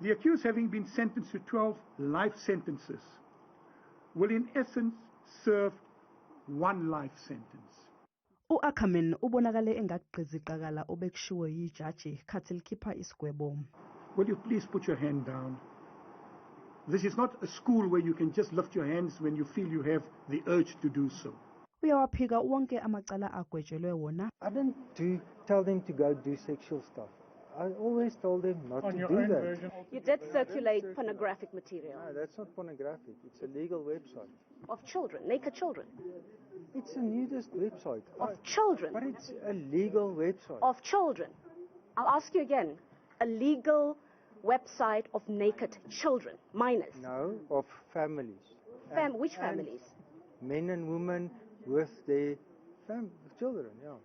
The accused, having been sentenced to 12 life sentences, will in essence serve one life sentence. U-Ackerman ubonakale engakugqizi qakala obekushiwo yijaji khathi likhipha isigwebo. Will you please put your hand down? This is not a school where you can just lift your hands when you feel you have the urge to do so. Uyawaphika wonke amacala agwetshelwe wona. I didn't tell them to go do sexual stuff. I always told them not On to your do own that. Version. You did circulate pornographic material. No, that's not pornographic. It's a legal website. Of children, naked children. It's a nudist website. Of children. But it's a legal website. Of children. I'll ask you again. A legal website of naked children, minors. No, of families. Which And families? Men and women with their children, yeah.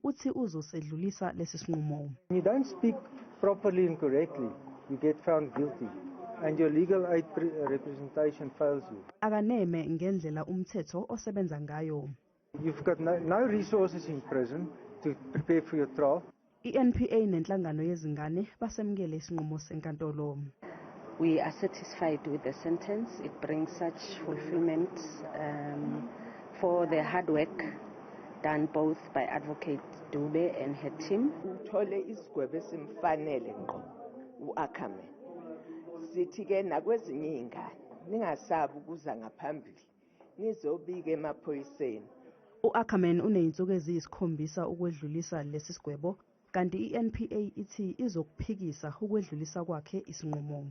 Uthi uzosedlulisa lesi sinqumo. When you don't speak properly and correctly, you get found guilty, and your legal aid representation fails you. Akaneme ngendlela umthetho osebenza ngayo. You've got no resources in prison to prepare for your trial. I-NPA nenhlangano yezingane basemukele isinqumo senkantolo. We are satisfied with the sentence. It brings such fulfillment for the hard work done both by Advocate Dube and her team. Uthole isigwebo esimfanele ngqo uAckerman. Sithi ke nakwezinye izingane ningasabi ukuza ngaphambili nizobika emaphoyiseni. U-Ackerman unezinsuku eziyisikhombisa ukwedlulisa lesi sigwebo, kanti i-NPA ithi izokuphikisa ukwedlulisa kwakhe isinqumo.